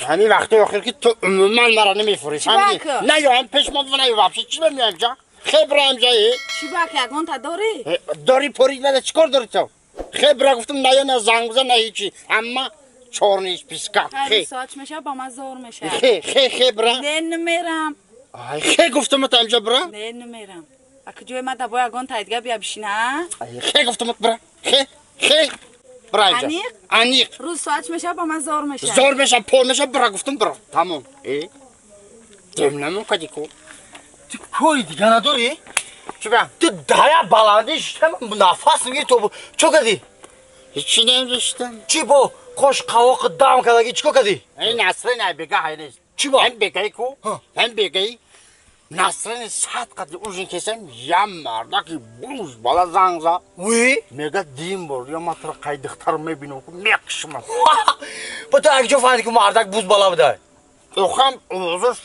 ҳамин вақти охир ки ту умуман маро намефурӣ, фаҳмидӣ? На ё ҳам пеш мо, на ё вообще чӣ мемиям ҷа? Хебра ҳам ҷаи? Чӣ бак, ягонта дорӣ? Дори порӣ нада, чӣ кор дорӣ ту? Хебра гуфтам, на ё на занг бизан, на ҳечи. Ҳама чорный списка. Хе. Соат меша, ба ман зор меша. Хе, хе, хебра. Не, намерам. Ай, хе гуфтам та инҷа бра? Не, намерам. Ака ҷои ма да бо ягон тайдга бия бишина. Ай, хе гуфтам бра. Хе, хе. Бра инҷа. Аниқ? Аниқ. Рӯз соат меша, ба ман зор меша. Зор меша, пор меша, бра гуфтам бра. Тамом. Э. Демнамон кади ку. Ту кори дига надорӣ? Чӣ ба? Ту дая баландӣ шитам, нафас мегирӣ то чо кардӣ? Ҳечи намештам. Чӣ бо қош қавоқи дам кардагӣ, чӣ кор кардӣ? Ин Насрин ай бега ҳайнест. Чӣ ба? Ҳам бегаи ку, ҳам бегаи. Насрин сад қадри ужин кесем, ям мардаки буз бала занг зад. Уи? Мега дим бор, я ма туро қай духтар мебинам ку мекушмам. Ба ту як ҷо фаҳмидӣ ки мардак буз бала будай? Охам овозаш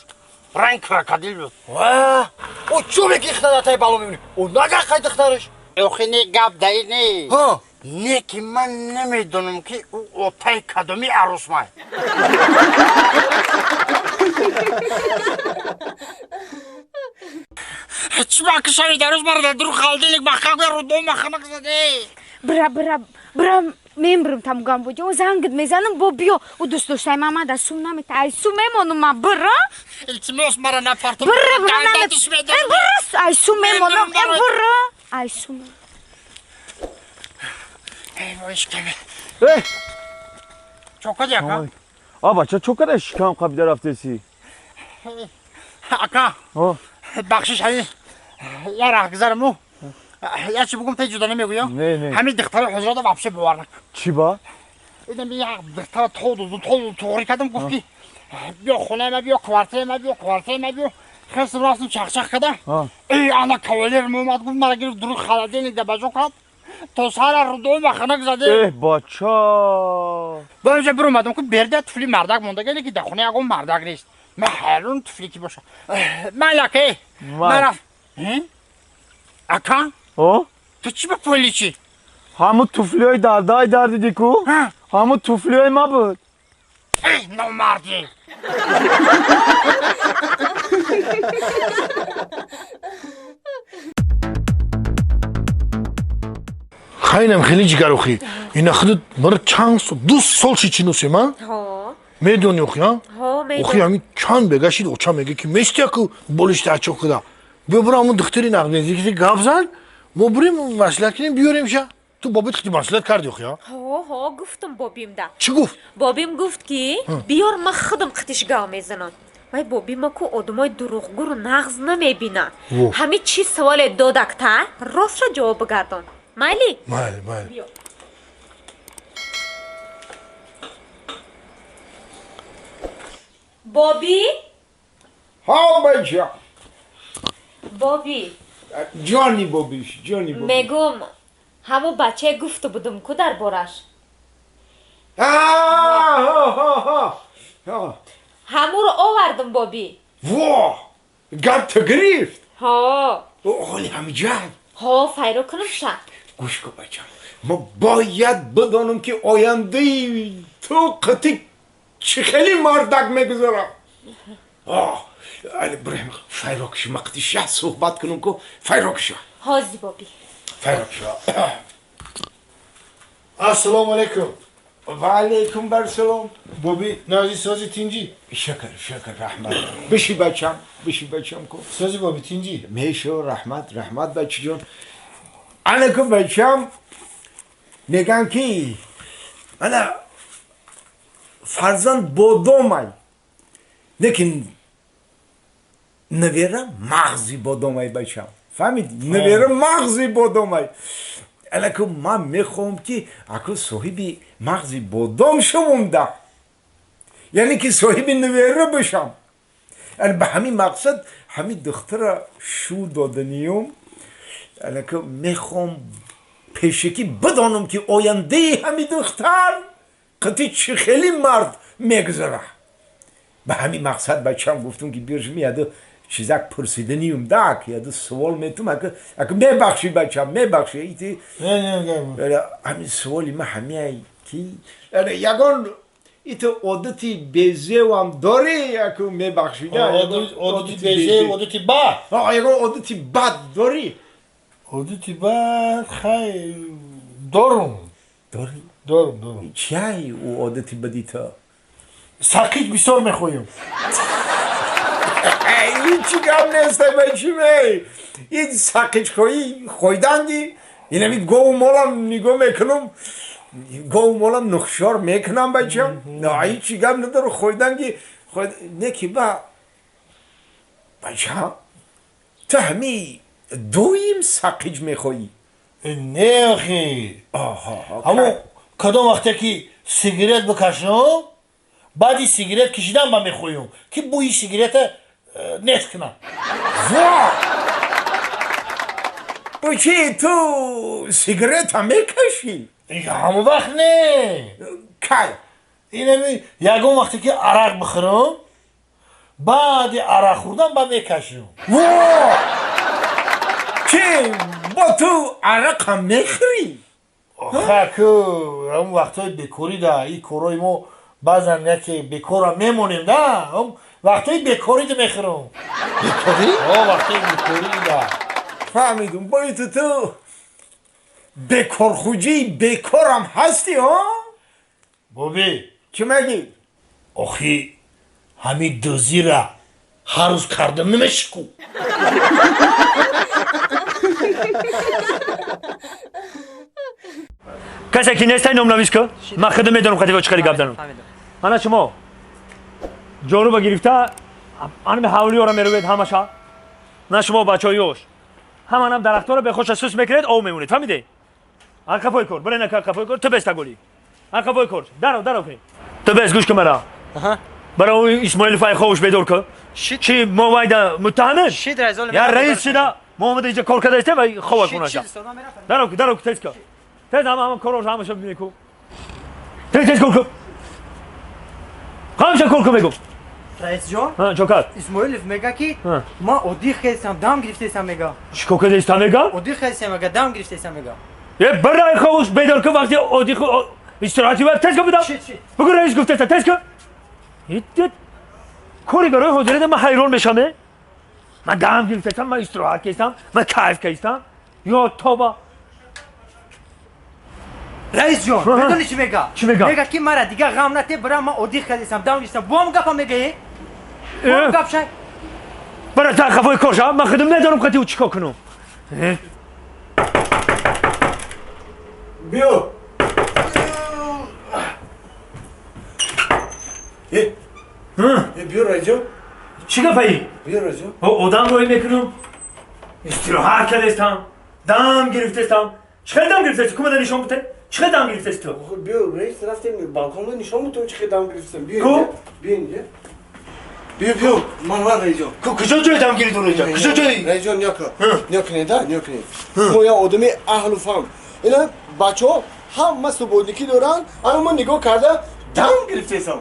ранг крокодил буд. Ва? О чӯ меки ихта тай бало мебинӣ? О нага қай духтараш? Охи не гап даи не. Ҳа. Не ки ман намедонам ки ӯ отаи кадоми арӯсмай. Чӣ ба кишави дарӯз маро дар дур холодильник махкам кар, рудо махкам заде. Бра, бра, бра, мембирам там гамбоҷа. О зангит мезанам, бо биё. О дӯст доштаи ман дар сум намета. Ай сум мемонум ман, бира. Илтимос, мара напартум. Бира, бира, намет. Э, бира, ай сум мемонам. Э, бира. Ай сум. Эй, вой, шикаме. Э! Чока ди, ака? А, бача, чо када шикам қабида рафтеси? Ака. О. Бахшиш, ҳами я раҳгузараму. Я чӣ бугум, те ҷудо намегӯям? Не, не. Ҳами духтари ҳузурада вообще бовар накун. Чӣ ба? Идам як духтара тоду тоду туғри кардам, гуфт ки биё хонаи ма, биё квартираи ма, биё квартираи ма, биё. Хестам рафтам чахчах кардам. Эй, ана кавалер меомад, гуфт мара гирифт дуруи холодильник да баҷо кард. То сара рудои маханак заде. Э, бача. Ба инҷа биромадам ку берда туфли мардак монда, ки дар хона ягон мардак нест. Ман ҳайрон туфли ки боша. Ман лаке. Ман рафт. Ака? О? Ту чӣ ба поли чӣ? Ҳамун туфлиҳои дардаи дар дидӣ ку? Ҳамун туфлиҳои ма буд. Эй, номардӣ! Хайнам хеле ҷигарохӣ. Ина худат мара чанд сол, ду сол ши чиносем, а? Медонӣ охи, а? Охи ҳамин чанд бега шид, оча мега ки местияку болишта ачо куда. Биё бура ҳамун духтари нағмезӣ ки гап зан, мо бурем маслиҳат кунем, биёремша. Ту бобит хити маслиҳат кардӣ охи, а? Ҳо, ҳо, гуфтум бобимда. Чӣ гуфт? Бобим гуфт ки биёр, ма худам қитиш гав мезанам. Вай бобима ку одамои дурӯғгӯру нағз намебинад. Ҳами чӣ саволе додакта, ростро ҷавоб бигардон. Майли? Майли, майли. Боби? Ҳа, бача. Боби. Ҷони бобиш, ҷони боби. Мегум, ҳамун бачае гуфту будум ку дар бораш. Ҳамуро овардум, боби. Во! Гап ту гирифт? Ҳо. Ҳоли ҳамиҷай? Ҳо, файро кунам ша. Гӯш кун, бачам. Мо бояд бидонам ки ояндаи ту қити чӣ хеле мардак мегузарам. Али бирем файрокши ма қити ша суҳбат кунам ку файрокша. Ҳози, боби. Файрокша. Ассалому алайкум. Ва алайкум барсалом. Боби, нази сози тинҷӣ? Шакр, шакр, раҳмат. Биши бачам, биши бачам ку. Сози боби тинҷӣ? Мешо, раҳмат, раҳмат бачаҷон. Ана ку бачам меган ки ана фарзанд бодомай. Лекин навера мағзи бодомай бачам. Фаҳмид? Навера мағзи бодомай. Ана ку ман мехоҳам ки аку соҳиби мағзи бодом шавам да. Яъне ки соҳиби навера бошам. Ана ба ҳамин мақсад ҳамин духтара шу доданиюм. Ана ку мехоҳам пешакӣ бидонам ки ояндаи ҳамин духтар қити чӣ хеле мард мегузара. Ба ҳамин мақсад бачам гуфтум ки биржми яду чизак пурсиданиюм дак, яду савол метум, ака мебахшӣ бачам, мебахшӣ. Ити ҳамин саволи ма ҳамияй ки ягон ито одати безевам дорӣ, яку мебахшӣ. Одати безев, одати бад. Ягон одати бад дорӣ? Одати бад хай дорум. Дорӣ? Дорум, дорум. Чиай ӯ одати бади то? Сақиҷ бисёр мехоҳем. Ин чӣ гап нест, бачимей. Ин сақиҷхоҳӣ хойданди. Инами гову молам нигоҳ мекунам, гову молам нухшор мекунам, бачам. Ин чӣ гап надору хойданги. Не ки ба бачам, ту ҳами доим сақиҷ мехоҳӣ? Не охи. Ҳамо кадом вақте ки сигарет бикашам, баъди сигарет кашидан ман мехоҳам, ки бӯи сигарета нест кунам. Во! Бучи ту сигарета мекашӣ? Ҳамон вақт не. Кай? Инами ягон вақте ки арақ бихӯрам, баъди арақ хӯрдан ман мекашам. Во! Чи бо ту арақам мехӯрӣ? Охаку, ҳамон вақтҳои бекорӣ да, ин корҳои мо баъзан яке бекорам мемонем да, вақтҳои бекорӣ да мехӯрам. Бекорӣ? О, вақтҳои бекорӣ да. Фаҳмидум, бо ту ту бекорхуҷии бекорам ҳастӣ, ҳо? Боби. Чӣ мегӣ? Охи, ҳамин дӯзира ҳар рӯз карда намешику. Касе ки нестай номнавис ку, ман худам медонам хатива чӣ хеле гап занам. Ана шумо ҷоруба гирифта анами ҳавлиёра мерӯед ҳамаша. На шумо бачаҳои ёш ҳаманам дарахтҳоро бехоша сус мекунед, ов мемонед, фаҳмиде? Арқафои кор бирена, арқафои кор ту беста гули, арқафои кор даро даро кунед. Ту бес гӯш кун мара, бара ӯ Исмоилов ай ховуш бедор ку. Чи мо вайда муттаҳамем? Я раис шида мо омада инҷа кор карда истем, вай хова кунаша. Даро ку, даро ку, тез ку, тез ҳама ҳама корҳош ҳамаша бибине ку. Тез тез кор ку, ҳамаша кор ку мегум. Раисҷон, чокар Исмоилов мега ки ма одиқ кардам, дам гирифтесам мега. Чӣ кор кардастам мега? Одиқ кардастам мега, дам гирифтесам мега. Е барай ховуш бедор ку, вақти одиқ истироҳати вай тез ку бидам. Бугу раис гуфтеста, тез ку. Кори барои ҳозирада ман ҳайрон мешам. Ман дам гирифтестам, ман истироҳат кардам, ман кайф кардам. Ё тоба. Раисҷон, медонӣ чӣ мега? Чӣ мега? Мега ки мара дига ғам нате, бира ман одиқ кардастам, дам гирифтам. Бом гапа мегаи? Бом гап шай. Бара дар қафои кор шав, ман худам медонам қати ӯ чӣ кор кунам. Биё. Биё раисҷон. Чӣ гапаи? Биё раисҷон. Одам роҳӣ мекунам, истироҳат кардастам, дам гирифтастам. Чӣ хел дам гирифтасти? Кумада нишон бите? Чӣ хел дам гирифтасти ту? Биё раис, рафтем балконда нишон бутам чӣ хел дам гирифтам. Биё. Ку? Биё инҷа. Биё, биё, ман раисҷон. Ку куҷо ҷои дам гирифту раисҷон? Куҷо ҷои? Раисҷон, нёкун. Нёкунед, да, нёкунед. Мо як одами аҳлу фаҳм. Ина бачаҳо ҳама субодникӣ доранд, ана мо нигоҳ карда дам гирифтесам.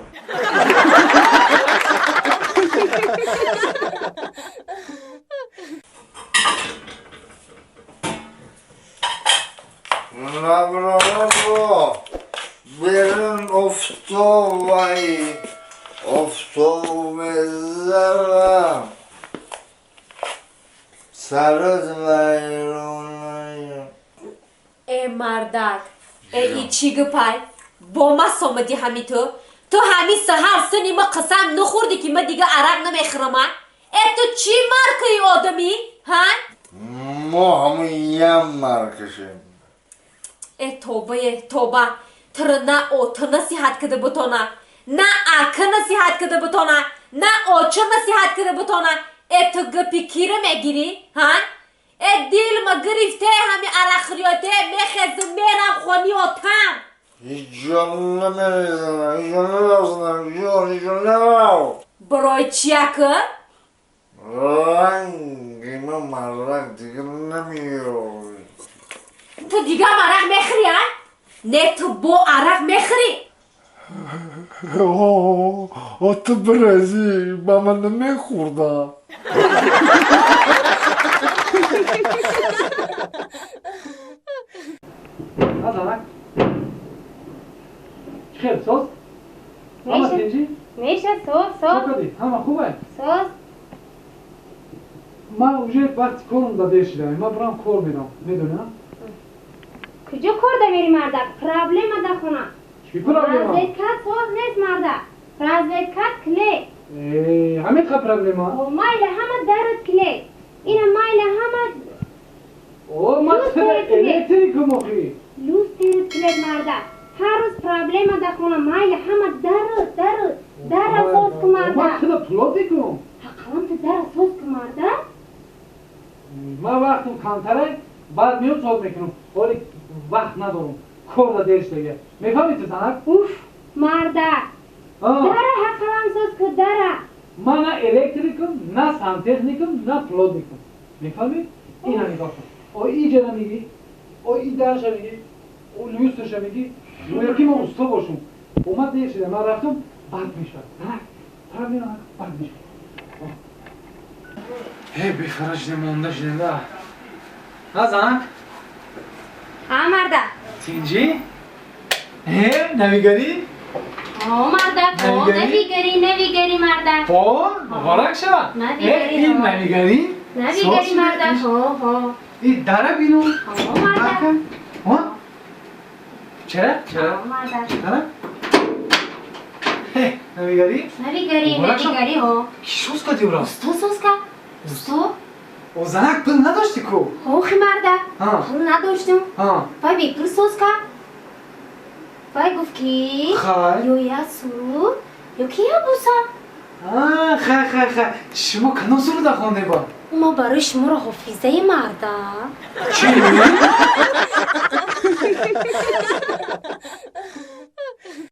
Набро, берун офтобай, офтоб мезанам, сарат вайронай. Э мардак, э и чӣ гапай? Бо ма сомади ҳами ту? Ту ҳами саҳар сини ма қасам нахӯрдӣ ки ма дига арақ намехӯрам, а? Э ту чӣ маркаи одамӣ, ҳа? Мо ҳамон ям маркашем. Э тобае, тоба. Туро на ота насиҳат када бутона, на ака насиҳат када бутона, на оча насиҳат када бутона. Э ту гапи кира мегирӣ, ҳа? Э дилма гирифте ҳами арақхӯриёте, мехезу мерам хони отам. Ҳеҷ ҷо намерезанам, ҳеҷ ҷо намерасонам, ҷон, ҳеҷ ҷо нарав. Барои чи ака? Ранги ман марақ дига намеёбӣ. Ту дига марақ мехӯрӣ, а? Не, ту бо арақ мехӯрӣ. О, ту бирезӣ, ба ман намехӯрдам. Хел соз? Ҳама тинҷӣ? Меша, соз, соз. Чӣ кардӣ? Ҳама хубай? Соз. Ман уже вақти корам да дер шидам. Ман бурам кор мерам. Медонӣ, а? Куҷо кор да мери, мардак? Проблема да хона. Чӣ проблема? Розеткат соз нест, мардак. Розеткат кле. Э, ҳамин қа проблема? О, майла ҳама дарут кле. Ина майла ҳама. О, ман электрикум охи. Люстерут клет, мардак. Ҳар рӯз проблема да хона, майла ҳама дарут, дарут. Дара соз ку, мардак. Ман туда плотникум. Ҳақалам ту дара соз ку, мардак. Ман вақтам камтаре, баъд меом соз мекунам. Ҳоли вақт надорам. Кор да дер шудага. Мефаҳмӣ ту, занак? Уф, мардак. Дара ҳақалам соз ку, дара. Ман на электрикум, на сантехникум, на плотникум. Мефаҳмӣ? Ина нигоҳ кун. О иҷара мегӣ, о и дарша мегӣ, о люстрша мегӣ. Гӯё ки ман усто бошум. Омад дер шуда, ман рафтам, бад мешавад. Занак, тараб мерам, бад мешавад. Э, бефара шидем, монда шидем да. Ҳа, занак? Ҳа, мардак. Тинҷӣ? Э, навигарӣ? О, мардак, о, навигарӣ, навигарӣ, мардак. О, муборак шавад. Навигарӣ. Э, ин навигарӣ? Навигарӣ, мардак, ҳо, ҳо. И дара бину. Ҳо, мардак. Ҳо? Чара? Чара? Ҳо, мардак. Чара? Э, навигарӣ? Навигарӣ, навигарӣ, ҳо. Ки соз кардӣ ура? Усто соз кард. Усто? О, занак, пул надошти ку? Охи, мардак, пул надоштум. Вай бепул соз кард. Вай гуфт ки ё як суруд, ё ки як буса. Хай, хай, хай. Шумо кадом суруда хонде ба? Ма барои шуморо ҳофизаи, мардак. Чӣ?